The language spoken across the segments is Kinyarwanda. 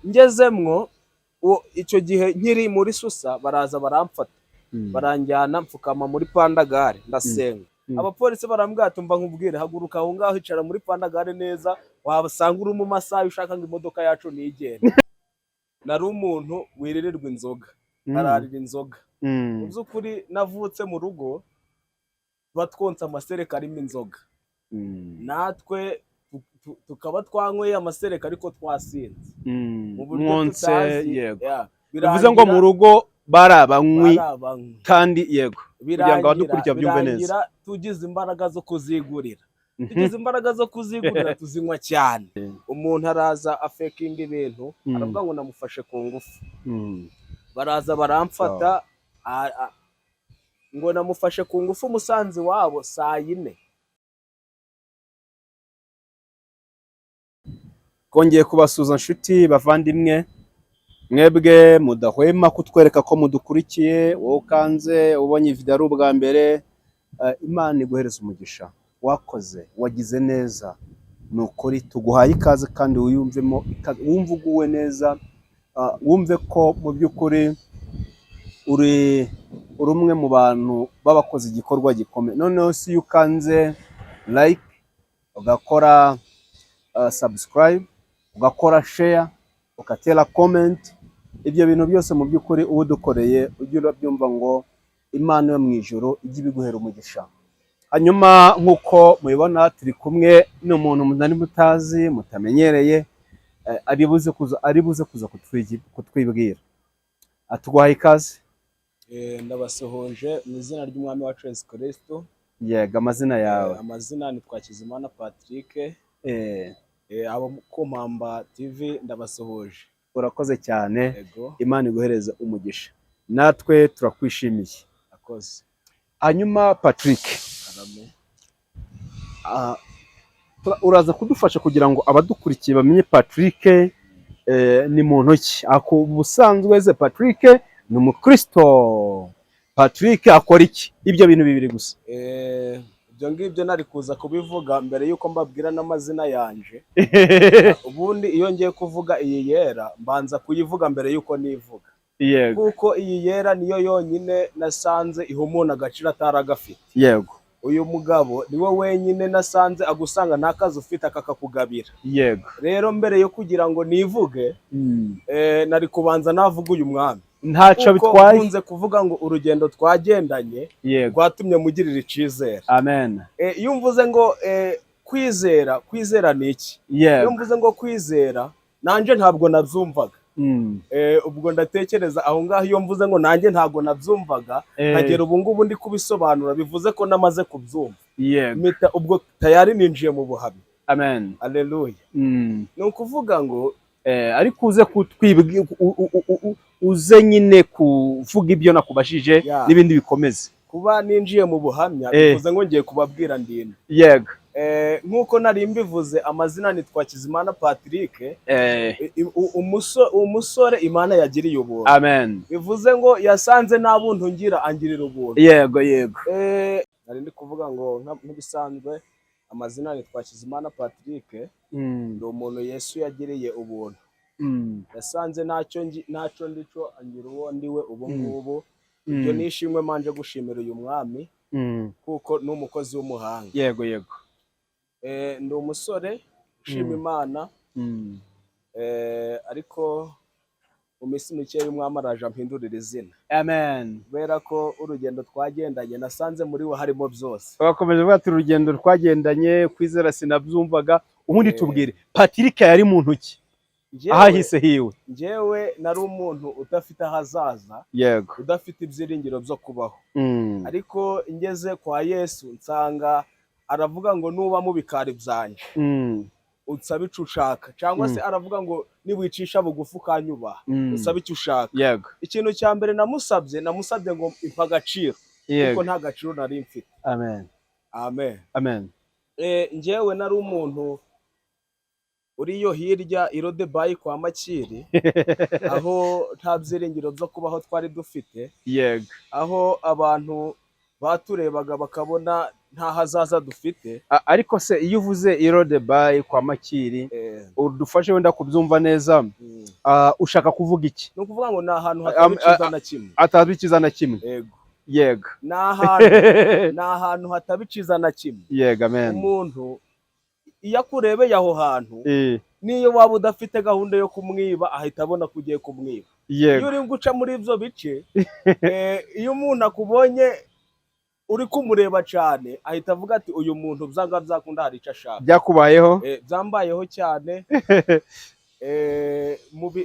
Ngezemwo icyo gihe nkiri muri Susa, baraza baramfata, baranjyana, mfukama muri pandagare, ndasenga. Abapolisi barambwira ati: "Mva nkubwire, haguruka aho ngaho, icara muri pandagare neza, wabasanga uri mu masaha ushaka ngo imodoka yacu ntigende." Nari umuntu wiririrwa inzoga, nkararira inzoga. Mu by'ukuri navutse mu rugo batwonsa amasereka arimo inzoga, natwe tukaba twanyweye amasereka ariko twasinze mu buryo Mwonse. tutazi. Yego. Ya, Bivuze ngo mu birangira rugo bari abanywi. Bari abanywi. Kandi yego, kugira ngo Birangira abadukurikira byumve neza. Birangira tugize imbaraga zo kuzigurira, tugize imbaraga zo kuzigurira, tuzinywa cyane. Umuntu araza afekinga ibintu, aravuga ngo namufashe ku ngufu. Baraza baramfata, ngo namufashe ku ngufu umusanzi wabo saa 4. Twongeye kubasuhuza, nshuti bavandimwe, mwebwe mudahwema kutwereka ko mudukurikiye. Wowe ukanze ubonye video ari ubwa mbere, Imana iguhereza umugisha. Wakoze, wagize neza, ni ukuri tuguhaye ikaze kandi wiyumvemo ikaze, wumve uguwe neza, wumve ko mu by'ukuri uri umwe mu bantu b'abakoze igikorwa gikomeye. Noneho si iyo ukanze like, ugakora subscribe, ugakora share, ugatera comment, ibyo bintu byose mu by'ukuri uba udukoreye. Ujye urabyumva ngo Imana yo mu ijuru ijye ibiguhera umugisha. Hanyuma nk'uko mubibona, turi kumwe n'umuntu mutari mutazi, mutamenyereye, ari buze kuza kutwibwira. Atuguhaye ikaze. Ndabasuhuje mu izina ry'Umwami wacu Yesu Kristo. Yego, amazina yawe? Amazina ni Twakizimana Patrick. Abo ku Mpamba TV ndabasuhuje. Urakoze cyane. Yego. Imana iguhereze umugisha, natwe turakwishimiye. Akoze. Hanyuma Patrick, Karame. Uraza kudufasha kugira ngo abadukurikiye bamenye Patrick ni muntu ki. Ako ubusanzwe ze Patrick ni umukristo? Patrick akora iki? Ibyo bintu bibiri gusa. Ibyo ngibyo nari kuza kubivuga mbere y'uko mbabwira n'amazina yanje. Ubundi iyo ngiye kuvuga iyi yera, mbanza kuyivuga mbere y'uko nivuga, kuko iyi yera niyo yonyine nasanze iha umuntu agaciro atari agafite. Uyu mugabo niwe wenyine nasanze agusanga nta kazi ufite akakakugabira. Rero mbere yo kugira ngo nivuge, nari kubanza navuga uyu mwami, Ntacyo kuko bitwaye. nkunze kuvuga ngo urugendo twagendanye rwatumye mugirira icizere. Amen. Iyo mvuze ngo kwizera, kwizera ni iki? Iyo mvuze ngo kwizera, nanjye ntabwo nabyumvaga. Ubwo ndatekereza aho ngaho, iyo mvuze ngo nanjye ntabwo nabyumvaga, nkagera ubu ngubu ndi kubisobanura, bivuze ko namaze kubyumva. Mpita ubwo tayari ninjiye mu buhamya. Amen. Aleluya. Ni ukuvuga ngo Ariko uze kutwibwi uze nyine kuvuga ibyo nakubajije n'ibindi bikomeze. Kuba ninjiye mu buhamya bivuze ngo ngiye kubabwira ndinde. Nk'uko nari mbivuze, amazina ni Twakizimana Patrick. Umusore Imana yagiriye ubuntu. Amen. Bivuze ngo yasanze nta buntu ngira, angirira ubuntu. yego yego Nari ndi kuvuga ngo nk'ibisanzwe amazina ni Twakizimana Patrick. Ndi umuntu Yesu yagiriye ubuntu. Yasanze ntacyo ndico, angira uwo ndiwe ubu ngubu. Ibyo ni ishimwe manje gushimira uyu mwami, kuko ni umukozi w'umuhanga. yego yego Ndi umusore ushima Imana. Ariko mu minsi mike y'umwami araje ampindurira izina, Amen. kubera ko urugendo twagendanye nasanze muri we harimo byose. Bakomeje bavuga ati urugendo twagendanye, kwizera sinabyumvaga. Ubundi tubwire, Patrick yari muntu ki ahahise hiwe? Njyewe nari umuntu udafite ahazaza, udafite ibyiringiro byo kubaho. Ariko ngeze kwa Yesu, nsanga aravuga ngo nuba mu bikari byanjye, unsaba icyo ushaka, cyangwa se aravuga ngo niwicisha bugufi ukanyubaha, usabe icyo ushaka. Ikintu cya mbere namusabye ngo impa agaciro, kuko nta gaciro nari mfite. Amen. Amen. Amen. Njyewe nari umuntu uri yo hirya i Lodebayi kwa Makiri, aho nta byiringiro byo kubaho twari dufite, aho abantu baturebaga bakabona nta hazaza dufite. Ariko se iyo uvuze i Lodebari kwa Makiri, udufashe wenda kubyumva neza, ushaka kuvuga iki? Ni ukuvuga ngo ni ahantu hataba icyiza na kimwe. Atazi icyiza na kimwe. Yego. Yego. Ni ahantu hataba icyiza na kimwe. Yego, amen. Umuntu iyo akurebeye aho hantu, n'iyo waba udafite gahunda yo kumwiba, ahita abona ko ugiye kumwiba. Iyo uri guca muri ibyo bice, iyo umuntu akubonye uri kumureba cyane, ahita avuga ati: "Uyu muntu byanga byakunda hari icyo ashaka." Byakubayeho? Byambayeho cyane,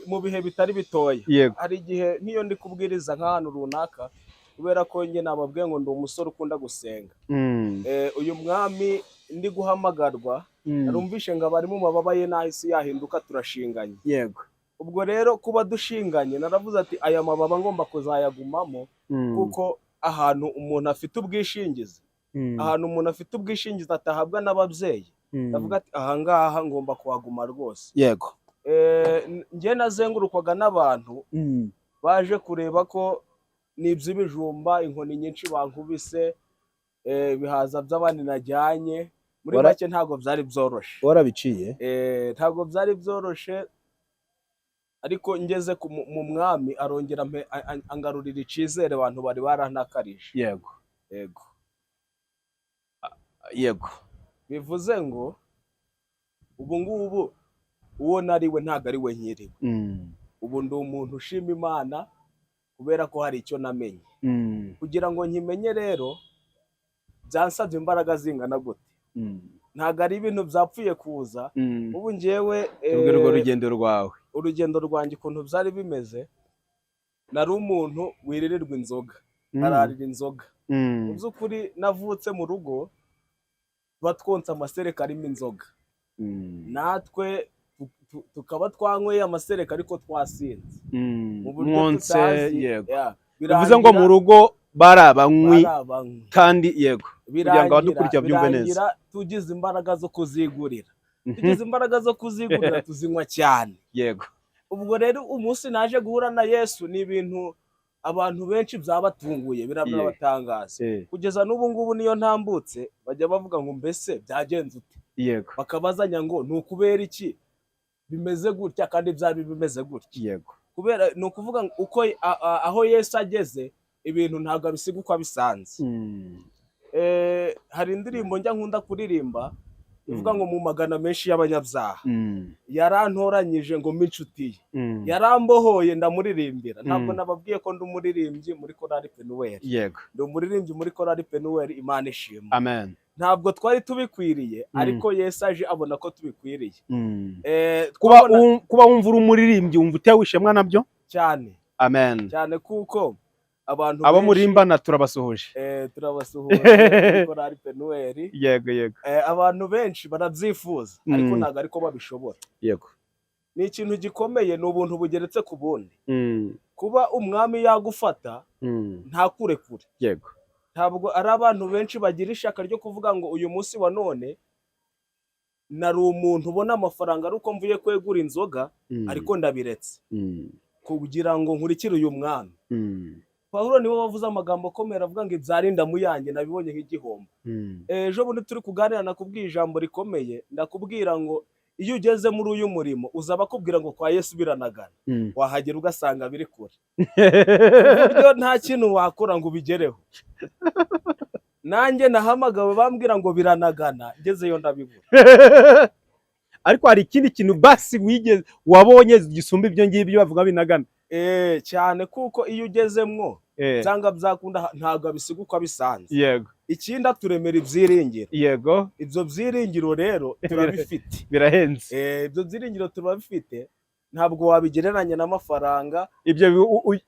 mu bihe bitari bitoya. Hari igihe nk'iyo ndi kubwiriza nk'ahantu runaka, kubera ko njye nababwiye ngo ndi umusore ukunda gusenga. Uyu mwami ndi guhamagarwa, narumvishe ngo abari mu mababa ye, n'aho isi yahinduka turashinganye. Ubwo rero kuba dushinganye, naravuze ati: "Aya mababa ngomba kuzayagumamo," kuko ahantu umuntu afite ubwishingizi, ahantu umuntu afite ubwishingizi atahabwa n'ababyeyi, ndavuga ati: "Ahangaha ngomba kuhaguma rwose." Njye nazengurukwaga n'abantu baje kureba ko ni iby'ibijumba, inkoni nyinshi bankubise, ibihaza by'abandi najyanye. Muri make ntabwo byari byoroshe. Warabiciye. Ntabwo byari byoroshe, ariko ngeze mu mwami arongera angarurira icyizere abantu bari barantakarije. Yego. Bivuze ngo ubu ngubu uwo nari we ntabwo ari we nkiriwe. Ubu ndi umuntu ushima Imana kubera ko hari icyo namenye. Kugira ngo nkimenye rero byansabye imbaraga zingana gute? Ntabwo ari ibintu byapfuye kuza. Ubu njyewe Tubwire urwo rugendo rwawe. Urugendo rwanjye ukuntu byari bimeze, nari umuntu wiririrwa inzoga, ararira inzoga. Mu by'ukuri navutse mu rugo batwonsa amasereka arimo inzoga, natwe tukaba twanyweye amasereka ariko twasinze mu buryo Mwonse. tutazi. Yego. Ya, Bivuze ngo mu rugo bari abanywi. Bari abanywi. Kandi yego, kugira ngo abadukurikira babyumve neza. Birangira tugize imbaraga zo kuzigurira, tugize imbaraga zo kuzigurira, tuzinywa cyane. Ubwo rero umunsi naje guhura na Yesu, ni ibintu abantu benshi byabatunguye, birabatangaza. Kugeza n'ubu ngubu niyo ntambutse bajya bavuga ngo: "Mbese byagenze ute?" Bakabazanya ngo: "Ni ukubera iki bimeze gutya kandi byari bimeze gutya?" Kubera ni ukuvuga ngo uko aho Yesu ageze, ibintu ntabwo abisiga uko abisanze. Hari indirimbo njya nkunda kuririmba ivuga ngo: "Mu magana menshi y'abanyabyaha yarantoranyije ngo mbe inshuti ye, yarambohoye ndamuririmbira." Ntabwo nababwiye ko ndi umuririmbyi muri korali Penuweli. Ndi umuririmbyi muri korali Penuweli, Imana ishimwe. Amen. Ntabwo twari tubikwiriye, ariko Yesu aje abona ko tubikwiriye. Kuba kuba wumva uri umuririmbyi, wumva utewe ishema nabyo? Cyane. Amen. Cyane, kuko abantu Abo benshi murimbana turabasuhuje. Turabasuhuje muri korali Penuweli. yego yego Abantu benshi barabyifuza, ariko ntabwo ariko babishobora. Ni ikintu gikomeye, ni ubuntu bugeretse ku bundi, kuba umwami yagufata ntakurekure. Ntabwo ari abantu benshi bagira ishyaka ryo kuvuga ngo: "Uyu munsi wa none nari umuntu ubona amafaranga ari uko mvuye kwegura inzoga, ariko ndabiretse kugira ngo nkurikire uyu mwami." Pawulo niwe wavuze amagambo akomeye, aravuga ngo: "Ibyari indamu yanjye nabibonye nk'igihombo." Ejo bundi turi kuganira nakubwiye ijambo rikomeye, ndakubwira ngo iyo ugeze muri uyu murimo uzaba akubwira ngo kwa Yesu biranagana, wahagera ugasanga biri kure, ku buryo nta kintu wakora ngo ubigereho. Nanjye nahamagawe bambwira ngo biranagana, ngezeyo ndabibura. Ariko hari ikindi kintu basi wigeze wabonye gisumba ibyo ngibyo bavuga binagana? Cyane, kuko iyo ugezemwo cyangwa byakunda ntabwo abisiga uko abisanze. Ikindi, aturemera ibyiringiro. Ibyo byiringiro rero turabifite. Birahenze. Ibyo byiringiro turabifite, ntabwo wabigereranya n'amafaranga. Ibyo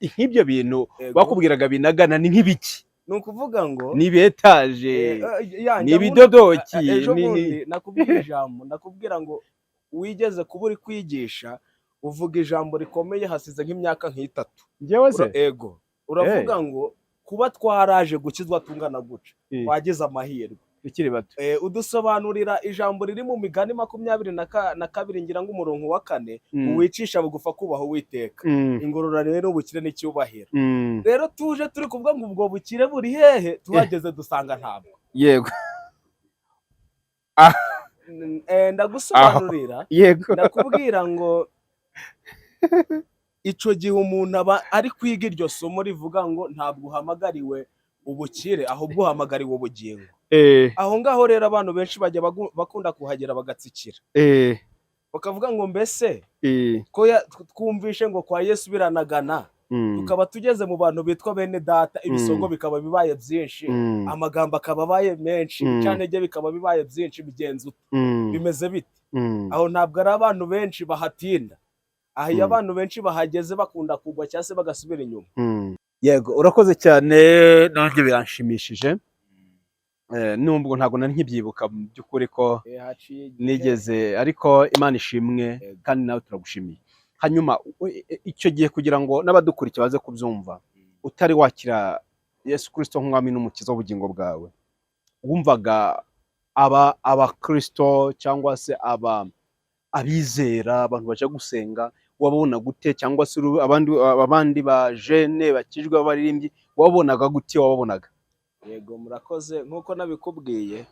nk'ibyo bintu bakubwiraga binagana ni nk'ibiki? Ni ukuvuga ngo Ni ibetaje? Ya, Ni njya ibidodoki? Ejo bundi nakubwiye ijambo, ndakubwira ngo wigeze kuba uri kwigisha uvuga ijambo rikomeye hasize nk'imyaka nk'itatu. Njyewe se? Ego, uravuga ngo kuba twaraje gukizwa tungana guca, twagize amahirwe. Tukiri bato. Udusobanurira ijambo riri mu Migani 22, ngira ngo umurongo wa 4: "Uwicisha bugufa kubaha Uwiteka, ingororano ye n'ubukire n'icyubahiro." Rero tuje turi kuvuga ngo ubwo bukire buri hehe? Tuhageze dusanga ntabwo. Ah. Ndagusobanurira. Yego. Ndakubwira ngo icyo gihe umuntu aba ari kwiga iryo somo rivuga ngo ntabwo uhamagariwe ubukire, ahubwo uhamagariwe ubugingo. Aho ngaho rero abantu benshi bajya bakunda kuhagera bagatsikira, bakavuga ngo mbese ko twumvishe ngo kwa Yesu biranagana, tukaba tugeze mu bantu bitwa bene data, ibisongo bikaba bibaye byinshi, amagambo akaba abaye menshi, ibicantege bikaba bibaye byinshi, bigenze ute? Bimeze bite? Aho ntabwo ari abantu benshi bahatinda. Aho iyo abantu benshi bahageze bakunda kugwa cyangwa se bagasubira inyuma. Yego, urakoze cyane, nanjye biranshimishije. Nubwo ntabwo nari nkibyibuka mu by'ukuri ko Haciye igihe. nigeze, ariko Imana ishimwe. Kandi nawe turagushimiye. Hanyuma icyo gihe, kugira ngo n'abadukurikiye baze kubyumva, utari wakira Yesu Kirisito nk'umwami n'umukiza w'ubugingo bwawe, wumvaga aba abakristo cyangwa se aba abizera, abantu baje gusenga, wabona gute? Cyangwa se abandi ba jeunes bakijwe b'abaririmbyi, wabonaga gute? Wababonaga? Yego, murakoze. Nk'uko nabikubwiye,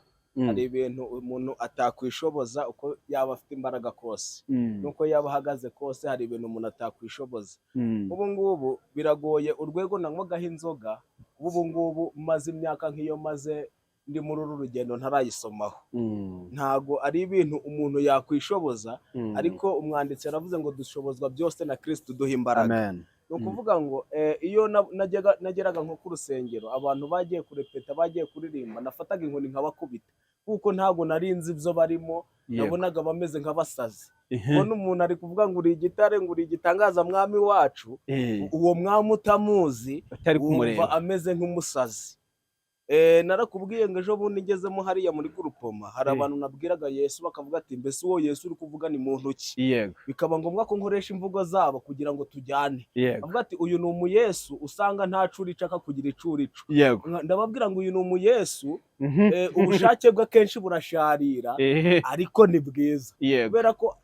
hari ibintu umuntu atakwishoboza uko yaba afite imbaraga kose, nuko yaba ahagaze kose, hari ibintu umuntu atakwishoboza. Ubu ngubu biragoye urwego nanywagaho inzoga. Ubu ngubu maze imyaka nk'iyo maze ndi muri uru rugendo ntarayisomaho. Ntago ari ibintu umuntu yakwishoboza, ariko umwanditsi yaravuze ngo dushobozwa byose na Kristo uduha imbaraga. Amen. Ni ukuvuga ngo iyo nageraga nko ku rusengero, abantu bagiye kurepeta, bagiye kuririmba, nafataga inkoni nkabakubita, kuko ntabwo nari nzi ibyo barimo. Nabonaga bameze nk'abasazi. Ubona umuntu ari kuvuga ngo uri igitare, ngo uri igitangaza, mwami wacu, uwo mwami utamuzi, utari wumva kumureba, ameze nk'umusazi. Narakubwiye ngo ejo bundi ngezemo hariya muri groupement, hari abantu nabwiraga Yesu bakavuga ati: "Mbese uwo Yesu uri kuvuga ni muntu ki?" Bikaba ngombwa ko nkoresha imvugo zabo kugira ngo tujyane. Avuga ati: "Uyu ni umuyesu usanga nta curico akakugira icurico." Ndababwira ngo uyu ni umuyesu, ubushake bwe akenshi burasharira, ariko ni bwiza, kubera ko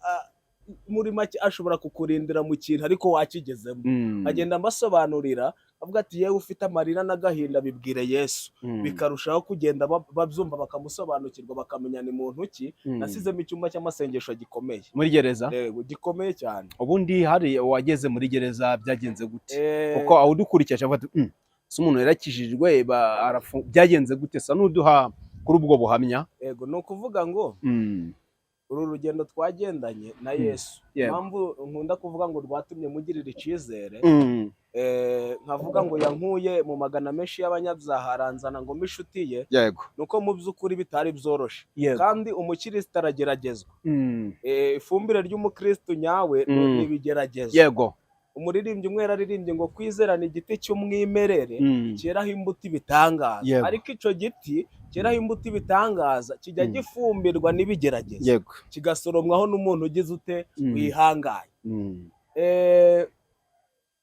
muri make ashobora kukurindira mu kintu ariko wakigezemo. Agenda mbasobanurira, avuga ati: "Yewe ufite amarira n'agahinda, bibwire Yesu." Bikarushaho kugenda babyumva, bakamusobanukirwa, bakamenya ni muntu ki. Nasizemo icyumba cy'amasengesho gikomeye. Muri gereza? Yego, gikomeye cyane. Ubundi hari uwageze muri gereza, byagenze gute? Kuko aho udukurikije avuga ati: Se umuntu yarakijijwe, byagenze gute?" Sa n'uduha kuri ubwo buhamya. Yego, ni ukuvuga ngo uru rugendo twagendanye na Yesu, impamvu nkunda kuvuga ngo rwatumye mugirira icyizere, nkavuga ngo yankuye mu magana menshi y'abanyabyaha aranzana ngo mbe inshuti ye, nuko mu by'ukuri bitari byoroshe. Kandi umukristo arageragezwa. Ifumbire ry'umukristo nyawe ni ibigeragezo. Umuririmbyi umwe yararirimbye ngo kwizera ni igiti cy'umwimerere cyeraho imbuto ibitangaza. Ariko icyo giti cyeraho imbuto ibitangaza kijya gifumbirwa n'ibigeragezo, kigasoromwaho n'umuntu ugize ute? Wihangaye.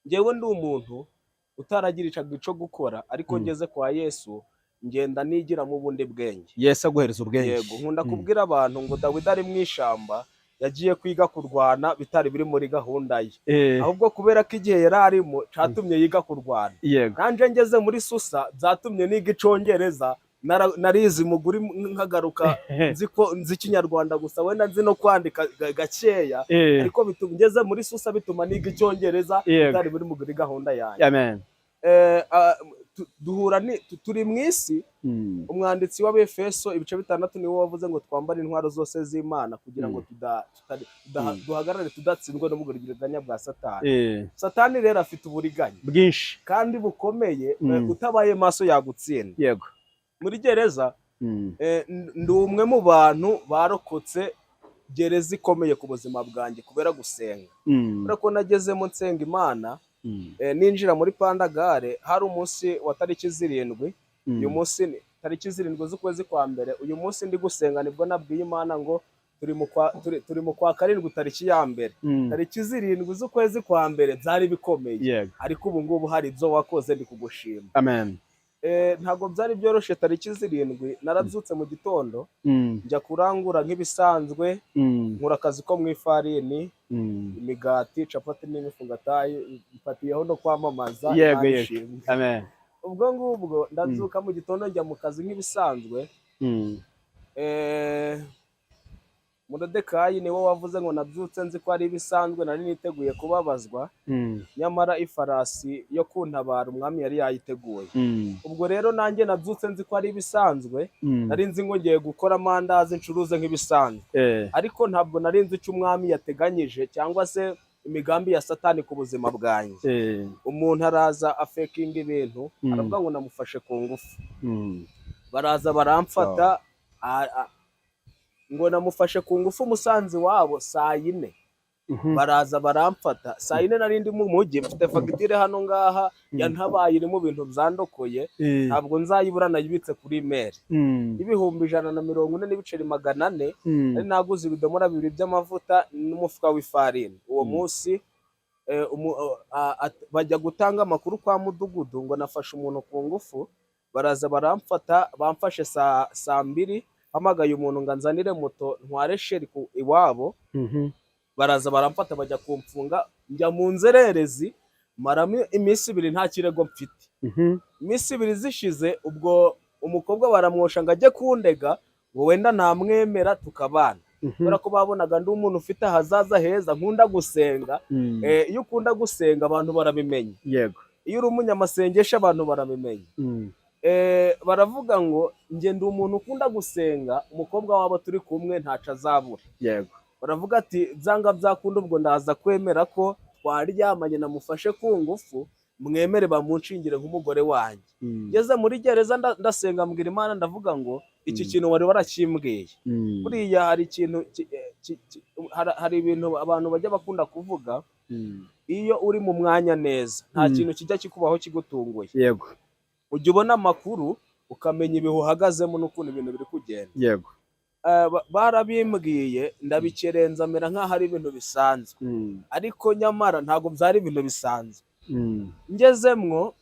Njyewe ndi umuntu utaragira ico gukora, ariko ngeze kwa Yesu ngenda nigiramo ubundi bwenge. Yesu aguhereza ubwenge. Yego, nkunda kubwira abantu ngo Dawidi ari mu ishamba yagiye kwiga kurwana bitari biri muri gahunda ye, ahubwo kubera ko igihe yari arimo cyatumye yiga kurwana. Nanje ngeze muri Susa byatumye niga icongereza. Narize umuguri nkagaruka nzi ko nzi ikinyarwanda gusa, wenda nzi no kwandika gakeya, ariko bituma ngeze muri Susa bituma niga icyongereza bitari biri muri gahunda yanjye. Amen. Duhura turi mu isi. Umwanditsi w'Abefeso ibice 6 niwe wavuze ngo twambare intwaro zose z'Imana kugira ngo duhagarare tudatsindwa n'uburiganya bwa Satani. Satani rero afite uburiganya bwinshi kandi bukomeye. Utabaye maso yagutsinda. Muri gereza, ndi umwe mu bantu barokotse gereza ikomeye ku buzima bwanjye kubera gusenga, kubera ko nagezemo nsenga Imana. Ninjira muri pandagare, hari umunsi wa tariki 7. Uyu munsi ni tariki 7 z'ukwezi kwa mbere. Uyu munsi ndi gusenga nibwo nabwiye Imana ngo turi mu kwa karindwi tariki ya mbere, tariki 7 z'ukwezi kwa mbere byari bikomeye, ariko ubu ngubu hari ibyo wakoze, ndi kugushima. Amen. Ntabwo byari byoroshye. Tariki 7 narabyutse mu gitondo, njya kurangura nk'ibisanzwe, nkora akazi ko mu ifarini, imigati, capati n'imifungatayi, mfatiyeho no kwamamaza. Yego, Imana yego. ishimwe. Amen. Ubwo ngubwo ndabyuka mu gitondo njya mu kazi nk'ibisanzwe. Moridekayi niwe wavuze ngo nabyutse nzi ko ari ibisanzwe, nari niteguye kubabazwa, nyamara ifarasi yo kuntabara umwami yari yayiteguye. Ubwo rero nanjye nabyutse nzi ko ari ibisanzwe, nari nzi ngo ngiye gukora amandazi ncuruze nk'ibisanzwe, ariko ntabwo nari nzi icyo umwami yateganyije cyangwa se imigambi ya Satani ku buzima bwanjye. Umuntu araza afekinga ibintu, aravuga ngo namufashe ku ngufu. Baraza baramfata, ngo namufashe ku ngufu musanze iwabo saa yine. Baraza baramfata saa yine, nari ndi mu mujyi, mfite fagitire hano ngaha yantabaye, iri mu bintu byandokoye, ntabwo nzayibura, nayibitse kuri email, 140,000 n'ibiceri 400. Nari naguze ibidomora bibiri by'amavuta n'umufuka w'ifarini uwo munsi. Bajya gutanga amakuru kwa mudugudu ngo nafashe umuntu ku ngufu. Baraza baramfata, bamfashe saa mbiri, hamagaye umuntu ngo anzanire moto ntware sheri ku iwabo. Baraza baramfata, bajya kumfunga, njya mu nzererezi, maramo iminsi 2 nta kirego mfite. Iminsi 2 zishize, ubwo umukobwa baramwosha ngo ajye kundega, ngo wenda namwemera tukabana, kubera ko babonaga ndi umuntu ufite ahazaza heza, nkunda gusenga. Iyo ukunda gusenga abantu barabimenya. Iyo uri umunyamasengesho abantu barabimenya. Baravuga ngo njye ndi umuntu ukunda gusenga, umukobwa wabo turi kumwe ntaco azabura. Baravuga ati byanga byakunda ubwo ndaza kwemera ko twaryamanye, namufashe ku ngufu, mwemere bamunshingire nk'umugore wanjye. Ngeze muri gereza ndasenga, mbwira Imana, ndavuga ngo iki kintu wari warakimbwiye. Buriya hari ikintu hari ibintu abantu bajya bakunda kuvuga: iyo uri mu mwanya neza, nta kintu kijya kikubaho kigutunguye. Ujya ubona amakuru, ukamenya ibihe uhagazemo n'ukuntu ibintu biri kugenda. Barabimbwiye ndabikerenza, mera nk'aho ari ibintu bisanzwe, ariko nyamara ntabwo byari ibintu bisanzwe. Ngezemwo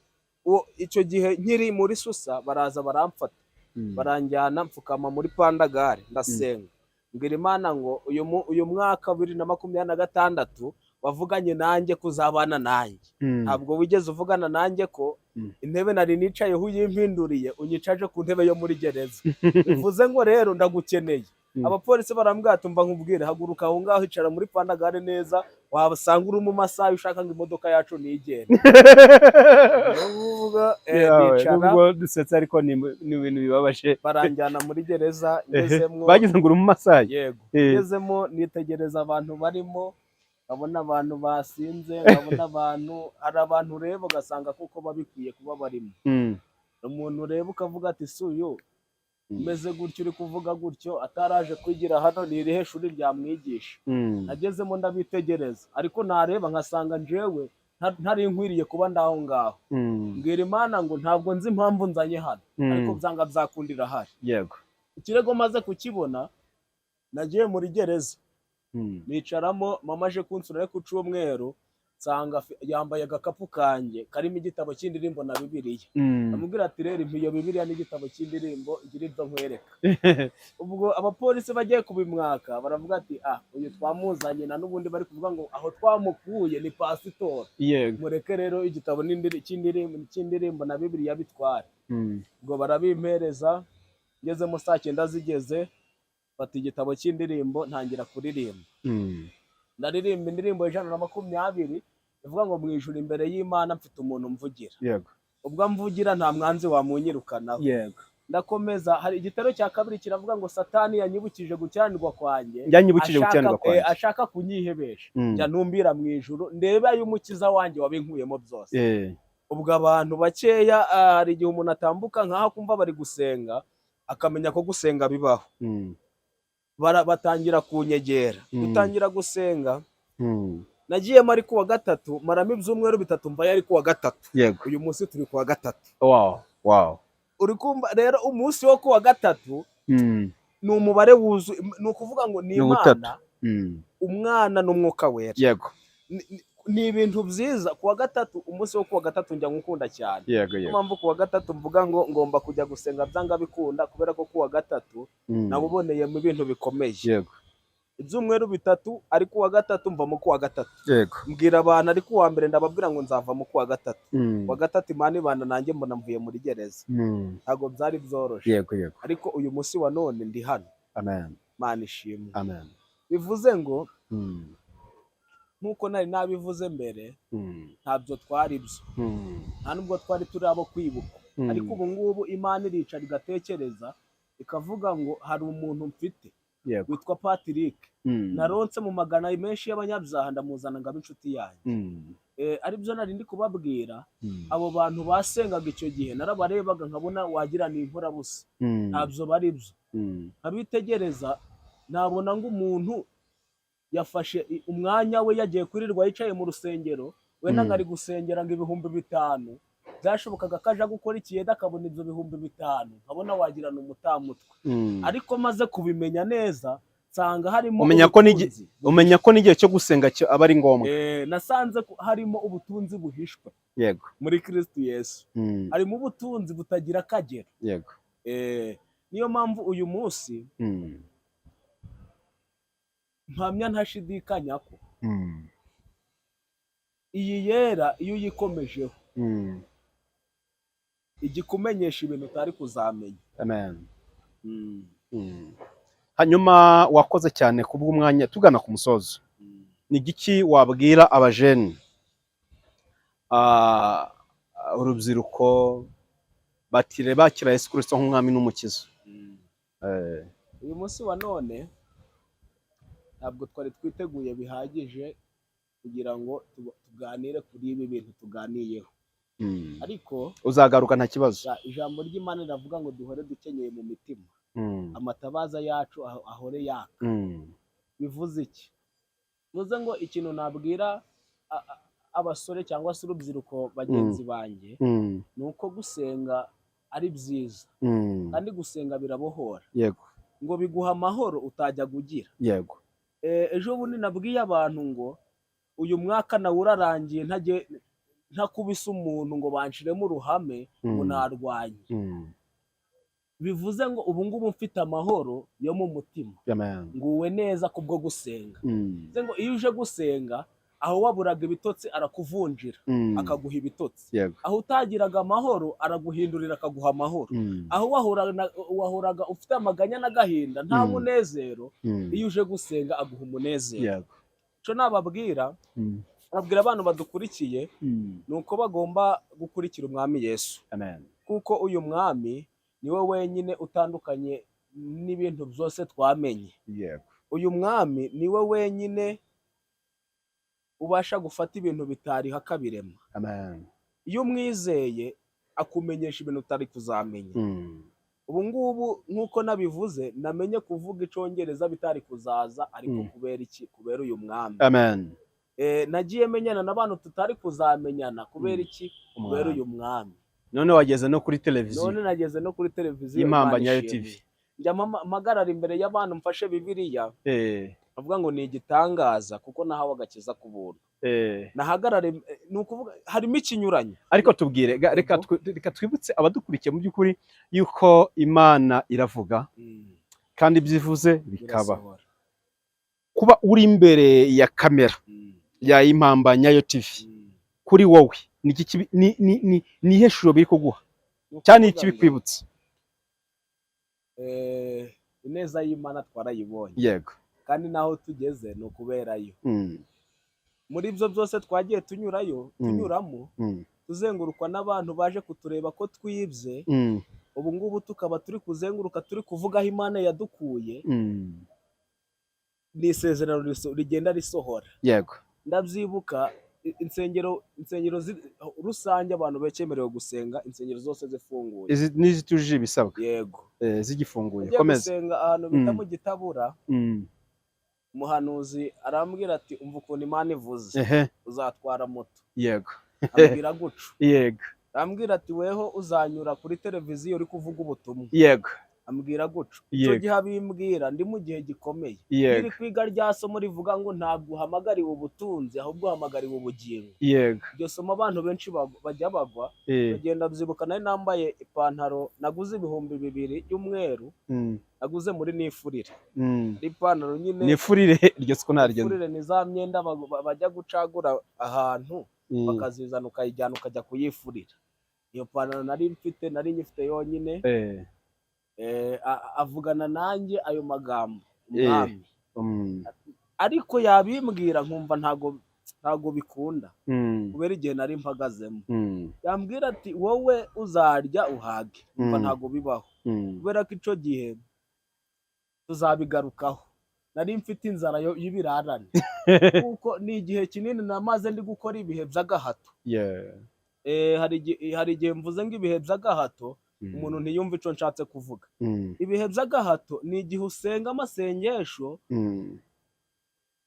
icyo gihe nkiri muri susa, baraza baramfata, baranjyana, mfukama muri pandagare, ndasenga, mbwira Imana ngo uyu mwaka 2026 wavuganye nanjye kuzabana nanjye, ntabwo wigeze uvugana nanjye ko intebe nari nicayeho uyimpinduriye, unyicaje ku ntebe yo muri gereza. Bivuze ngo rero ndagukeneye. Abapolisi barambwira ati umva nkubwire, haguruka aho ngaho, icara muri pandagare neza, wabasanga uri mu masaha ushaka ngo imodoka yacu nigende. Ndavuga, nicara. Nubwo dusetse ariko ni ibintu bibabaje. Baranjyana muri gereza, ngezemwo Bagize ngo uri mu masaha. Yego. Ngezemo nitegereza abantu barimo, nkabona abantu basinze, nkabona abantu, hari abantu ureba ugasanga kuko babikwiye kuba barimo. Umuntu ureba ukavuga ati si uyu umeze gutyo, uri kuvuga gutyo, ataraje kwigira hano, ni irihe shuri ryamwigisha? Nagezemo ndabitegereza, ariko nareba nkasanga njyewe ntari nkwiriye kuba ndaho ngaho. Mbwira Imana ngo ntabwo nzi impamvu nzanye hano, ariko byanga byakunda irahari. Ikirego maze kukibona, nagiye muri gereza, nicaramo. Mama aje kunsura ari ku cyumweru, nsanga yambaye agakapu kanjye karimo igitabo cy'indirimbo na Bibiliya. Amubwira ati rero impa iyo Bibiliya n'igitabo cy'indirimbo, ngira ibyo nkwereka. Ubwo abapolisi bagiye kubimwaka, baravuga ati ah, uyu twamuzanye na n'ubundi bari kuvuga ngo aho twamukuye ni pasitori, mureke rero igitabo cy'indirimbo na Bibiliya bitware. Ubwo barabimpereza, ngezemo saa cyenda zigeze, mfata igitabo cy'indirimbo ntangira kuririmba. Ndaririmba indirimbo 120 ivuga ngo mu ijuru imbere y'Imana mfite umuntu mvugira, ubwo amvugira nta mwanzi wamunyirukanaho. Ndakomeza, hari igitero cya kabiri kiravuga ngo Satani yanyibukije gukiranirwa kwanjye, Yanyibukije gukiranirwa kwanjye, ashaka kunyihebesha, njya ntumbira mu ijuru ndebe ay'umukiza wanjye wabinkuyemo byose. Ubwo abantu bakeya, hari igihe umuntu atambuka nkaho akumva bari gusenga, akamenya ko gusenga bibaho. Batangira kunyegera, gutangira gusenga. Nagiyemo ari kuwa gatatu, maramo ibyumweru 3, mvayo ari kuwa gatatu. Uyu munsi turi kuwa gatatu. wow wow Uri kumva rero, umunsi wo kuwa gatatu ni umubare wuzuye, ni ukuvuga ngo ni Ni ubutatu. Imana, Umwana n'Umwuka Wera. Ni ibintu byiza. Kuwa gatatu, umunsi wo kuwa gatatu njya ngukunda cyane. Niyo mpamvu kuwa gatatu mvuga ngo ngomba kujya gusenga byanga bikunda, kubera ko kuwa gatatu nawuboneyemo ibintu bikomeye. Ibyumweru 3, ariko uwa gatatu mvamo kuwa gatatu. Mbwira abantu, ariko uwa mbere ndababwira ngo nzavamo kuwa gatatu. Kuwa gatatu Imana ibana nanjye, mbona mvuye muri gereza. Ntabwo byari byoroshye. yego yego Ariko uyu munsi wa none ndi hano. Amen. Imana ishimwe. Amen. Bivuze ngo nk'uko nari nabivuze mbere, ntabyo twari byo, nta nubwo twari turi abo kwibuka. Ariko ubu ngubu Imana iricara igatekereza, ikavuga ngo hari umuntu mfite witwa Patrick, naronse mu magana menshi y'abanyabyaha, ndamuzana ngo abe inshuti yanjye. Aribyo nari ndi kubabwira. Abo bantu basengaga icyo gihe narabarebaga nkabona wagira ni inkorabusa, ntabyo bari byo. Nkabitegereza, nabona ngo umuntu yafashe umwanya we, yagiye kwirirwa yicaye mu rusengero, wenda ngo ari gusengera ngo 5000, byashobokaga ko aja gukora ikiyede akabona ibyo 5000, nkabona wagira ni umutamutwe. Ariko maze kubimenya neza, nsanga harimo Umenya ko ubutunzi. Umenya ko n'igihe cyo gusenga cyo aba ari ngombwa. Nasanze ko harimo ubutunzi buhishwe muri Kristo Yesu. Harimo ubutunzi butagira akagero. Niyo mpamvu uyu munsi mpamya ntashidikanya ko iyi yera, iyo uyikomejeho, ijya ikumenyesha ibintu utari kuzamenya. Amen. Hanyuma wakoze cyane kubw'umwanya. Tugana ku musozo, ni igiki wabwira abajeni, urubyiruko batire bakira Yesu Kristo nk'umwami n'umukiza? Uyu munsi wa none ntabwo twari twiteguye bihagije kugira ngo tuganire kuri ibi bintu tuganiyeho, ariko Uzagaruka, nta kibazo. Ijambo ry'Imana riravuga ngo duhore dukenyeye mu mitima, amatabaza yacu ahore yaka. Bivuze iki? Bivuze ngo ikintu nabwira abasore cyangwa se urubyiruko bagenzi banjye ni uko gusenga ari byiza, kandi gusenga birabohora, ngo biguha amahoro utajyaga ugira. Ejo bundi nabwiye abantu ngo uyu mwaka nawe urarangiye ntakubise umuntu ngo banshiremo uruhame ngo narwanye. Bivuze ngo ubu ngubu mfite amahoro yo mu mutima, Amen. nguwe neza kubwo gusenga. Bivuze ngo iyo uje gusenga, aho waburaga ibitotsi arakuvunjira, akaguha ibitotsi. Aho utagiraga amahoro araguhindurira, akaguha amahoro. Aho wahoraga ufite amaganya n'agahinda, nta munezero, iyo uje gusenga aguha umunezero. Icyo nababwira, babwira abantu badukurikiye, ni uko bagomba gukurikira umwami Yesu, Amen. kuko uyu mwami niwe wenyine utandukanye n'ibintu byose twamenye. Uyu mwami niwe wenyine ubasha gufata ibintu bitariho akabirema. Amen. Iyo umwizeye akumenyesha ibintu utari kuzamenya. Ubu ngubu nk'uko nabivuze, namenye kuvuga icyongereza bitari kuzaza, ariko kubera iki? Kubera uyu mwami. Amen. Nagiye menyana n'abantu tutari kuzamenyana, kubera iki? Kubera Umwami. uyu mwami. None wageze no kuri televiziyo. None nageze no kuri televiziyo. Y'impamba Imana Nyayo ishimwe. TV. Njya mpagarara imbere y'abantu mfashe Bibiliya, avuga ngo ni igitangaza kuko nahawe agakiza ku buntu. Nahagarara, ni ukuvuga harimo ikinyuranyo. Ariko tubwire, reka twibutse abadukurikiye mu by'ukuri yuko Imana iravuga, kandi ibyo ivuze bikaba. Birasohora. Kuba uri imbere ya kamera ya Impamba Nyayo TV, kuri wowe ni iki ni iyihe shusho biri kuguha Ni cyane, ukuvuga iki ngo, bikwibutsa? Ineza y'Imana twarayibonye, kandi n'aho tugeze ni ukuberayo. Muri ibyo byose twagiye tunyurayo, tunyuramo, tuzengurukwa n'abantu baje kutureba ko twibye, ubu ngubu tukaba turi kuzenguruka turi kuvuga aho Imana yadukuye. Ni isezerano rigenda risohora. Ndabyibuka insengero rusange, abantu bekemerewe gusenga, insengero zose zifunguye. Izi n'izitujuje ibisabwa. Yego. Zigifunguye. Nagiye Komeza. gusenga ahantu bita mu Gitabura, umuhanuzi arambwira ati: "Umva ukuntu Imana ivuze, uzatwara moto." Ambwira guco. Arambwira ati: "Weho uzanyura kuri televiziyo uri kuvuga ubutumwa." Ambwira guco. Icyo gihe abimbwira ndi mu gihe gikomeye. Iri kwiga rya somo rivuga ngo ntabwo uhamagariwe ubutunzi ahubwo uhamagariwe ubugingo. Yego. Iryo somo abantu benshi bajya bagwa. Bagenda byibuka nari nambaye ipantaro naguze 2000 y'umweru. Naguze muri Nifurire. Ipantaro nyine Nifurire iryo siko naryo. Nifurire ni za myenda bajya gucagura ahantu bakazizana ukayijyana ukajya kuyifurira. Iyo pantaro nari mfite, nari nyifite yonyine. Avugana nanjye ayo magambo umwami. Ariko yabimbwira nkumva ntago bikunda kubera igihe nari mpagazemo. Yambwira ati wowe uzarya uhage, nkumva ntago bibaho kubera ko ico gihe tuzabigarukaho. Nari mfite inzara y'ibirarane kuko ni igihe kinini namaze ndi gukora ibihe by'agahato. Hari igihe mvuze ngo ibihe by'agahato umuntu ntiyumva ico nshatse kuvuga. Ibihe by'agahato ni igihe usenga amasengesho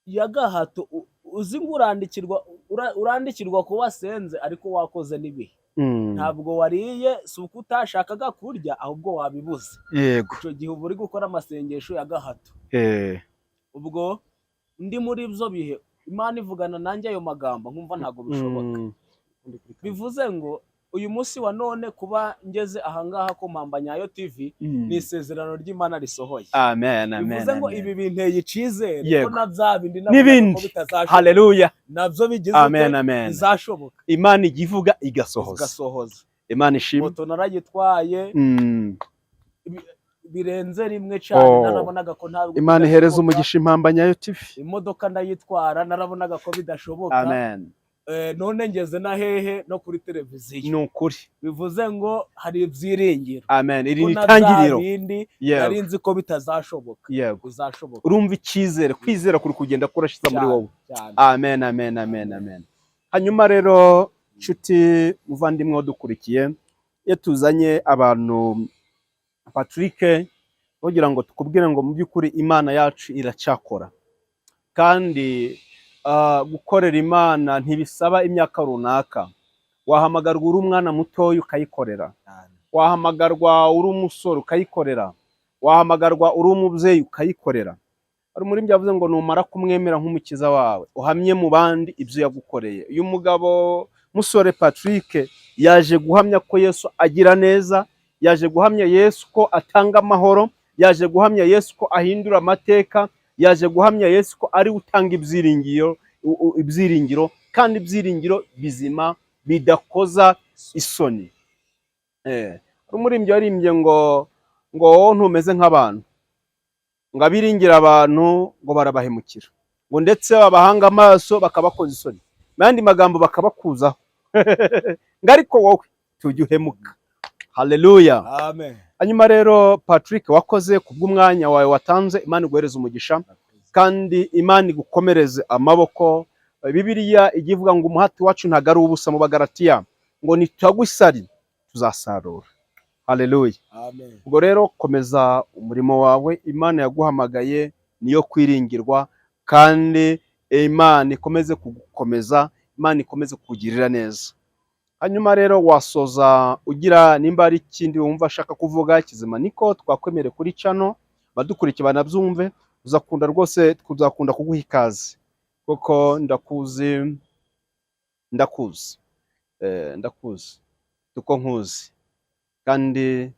y'agahato, uzi ngo urandikirwa ko wasenze ariko wakoze n'ibihe. Ntabwo wariye, si uko utashakaga kurya ahubwo wabibuze. Yego. Ico gihe uba uri gukora amasengesho y'agahato. Ubwo ndi muri ibyo bihe Imana ivugana nanjye ayo magambo nkumva ntabwo bishoboka. Bivuze ngo uyu munsi wa none kuba ngeze ahangaha ku Mpamba Nyayo TV ni isezerano ry'Imana risohoye. Amen, amen. Bivuze ngo ibi binteye icizere ko na bya bindi n'ibindi bitazashoboka. Haleluya. Nabyo bigize amen, amen. Bizashoboka. Imana igivuga igasohoza. Igasohoza. Imana ishimwe. Moto narayitwaye. Birenze rimwe cyane narabonaga ko ntabwo Imana ihereza umugisha Impamba Nyayo TV. Imodoka ndayitwara narabonaga ko bidashoboka. Amen. None ngeze na hehe no kuri televiziyo. Ni ukuri. Bivuze ngo hari ibyiringiro. Amen. Iri ni itangiriro. Nari nzi ko bitazashoboka. Yego. Bizashoboka. Urumva icyizere, kwizera kuri kugenda kurashiza muri wowe. Amen, amen, amen, amen. Hanyuma rero nshuti muvandimwe wadukurikiye, iyo tuzanye abantu Patrick kugira ngo tukubwire ngo mu by'ukuri Imana yacu iracyakora. Kandi gukorera Imana ntibisaba imyaka runaka. Wahamagarwa uri umwana mutoya ukayikorera, wahamagarwa uri umusore ukayikorera, wahamagarwa uri umubyeyi ukayikorera. Hari umuririmbyi yavuze ngo numara kumwemera nk'umukiza wawe uhamye mu bandi ibyo yagukoreye. Uyu mugabo musore Patrick yaje guhamya ko Yesu agira neza, yaje guhamya Yesu ko atanga amahoro, yaje guhamya Yesu ko ahindura amateka, yaje guhamya Yesu ko ari utanga ibyiringiro, ibyiringiro kandi ibyiringiro bizima bidakoza isoni. Umuririmbyi yaririmbye ngo ngo ntumeze nk'abantu, ngo abiringira abantu ngo barabahemukira, ngo ndetse babahanga amaso bakabakoza isoni, mu yandi magambo bakabakuzaho ngo ariko wowe tujye uhemuka. Haleluya, amen. Hanyuma rero Patrick wakoze kubw'umwanya wawe watanze, Imana iguhereze umugisha kandi Imana igukomereze amaboko. Bibiliya ijya ivuga ngo umuhati wacu ntago ari ubusa mu Bagalatiya, ngo nitagwa isari tuzasarura. Haleluya, amen. Ubwo rero komeza umurimo wawe, Imana yaguhamagaye niyo kwiringirwa, kandi Imana ikomeze kugukomeza, Imana ikomeze kukugirira neza. Hanyuma rero wasoza ugira nimba ari ikindi wumva ashaka kuvuga kizima, niko twakwemereye kuri channel badukurikiye banabyumve, uzakunda rwose, tuzakunda kuguha ikaze kuko ndakuzi, ndakuzi, ndakuzi tuko nkuzi, kandi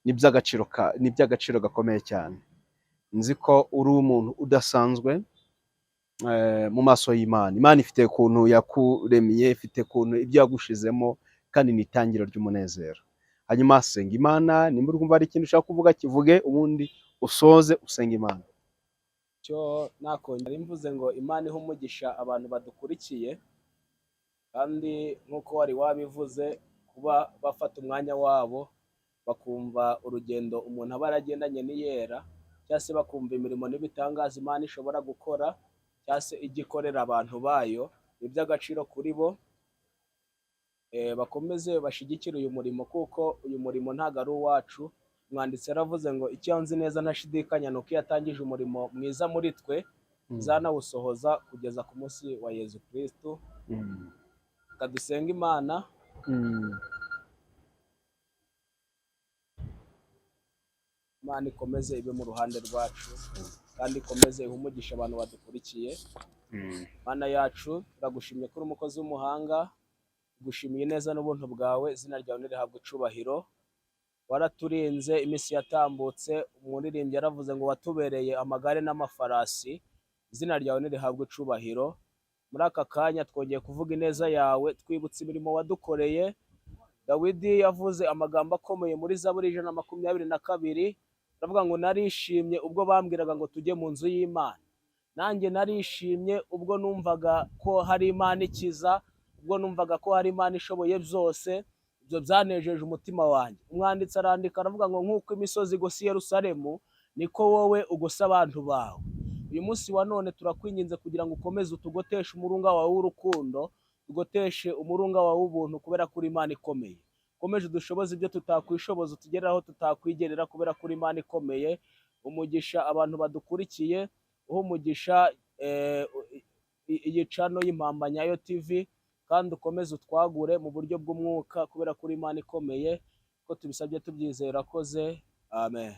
ni iby'agaciro gakomeye cyane. Nzi ko uri umuntu udasanzwe mu maso y'Imana. Imana ifite ukuntu yakuremye, ifite ukuntu ibyo yagushizemo, kandi ni itangiriro ry'umunezero. Hanyuma senga Imana, nimba urumva ari ikintu ushaka kuvuga kivuge, ubundi usoze usenga Imana. Cyo nakongera imvuze ngo Imana ihe umugisha abantu badukurikiye, kandi nkuko wari wabivuze kuba bafata umwanya wabo bakumva urugendo umuntu aba yaragendanye n'iyera, cyangwa se bakumva imirimo n'ibitangaza Imana ishobora gukora, cyangwa se ijya ikorera abantu bayo, ni iby'agaciro kuri bo. Bakomeze bashigikire uyu murimo kuko uyu murimo ntago ari uwacu. Umwanditsi yaravuze ngo icyo nzi neza ntashidikanya ni uko iyo atangije umurimo mwiza muri twe izanawusohoza kugeza ku munsi wa Yezu Kristu. Reka dusenge Imana. Imana ikomeze ibe mu ruhande rwacu kandi ikomeze ihe umugisha abantu badukurikiye. Mana yacu, turagushimye ko uri umukozi w'umuhanga, tugushimiye neza n'ubuntu bwawe, izina ryawe nirihabwe icubahiro. Waraturinze iminsi yatambutse, umuririmbyi yaravuze ngo watubereye amagare n'amafarasi, izina ryawe nirihabwe icubahiro. Muri aka kanya twongeye kuvuga ineza yawe, twibutse imirimo wadukoreye. Dawidi yavuze amagambo akomeye muri Zaburi 122, aravuga ngo narishimye ubwo bambwiraga ngo tujye mu nzu y'Imana. Nanjye narishimye ubwo numvaga ko hari Imana ikiza, ubwo numvaga ko hari Imana ishoboye byose, ibyo byanejeje umutima wanjye. Umwanditsi arandika aravuga ngo nk'uko imisozi igose i Yerusalemu, niko wowe ugose abantu bawe. Uyu munsi wa none turakwinginze kugira ngo ukomeze utugoteshe umurunga wawe w'urukundo, tugoteshe umurunga wawe w'ubuntu kubera ko uri Imana ikomeye. Ukomeje udushoboze ibyo tutakwishoboza, utugerere aho tutakwigerera kubera ko uri Imana ikomeye. Umugisha abantu badukurikiye, uhe umugisha iyi channel y'Impamba Nyayo TV, kandi ukomeze utwagure mu buryo bw'umwuka kubera ko uri Imana ikomeye, ko tubisabye tubyizeye, urakoze, amen.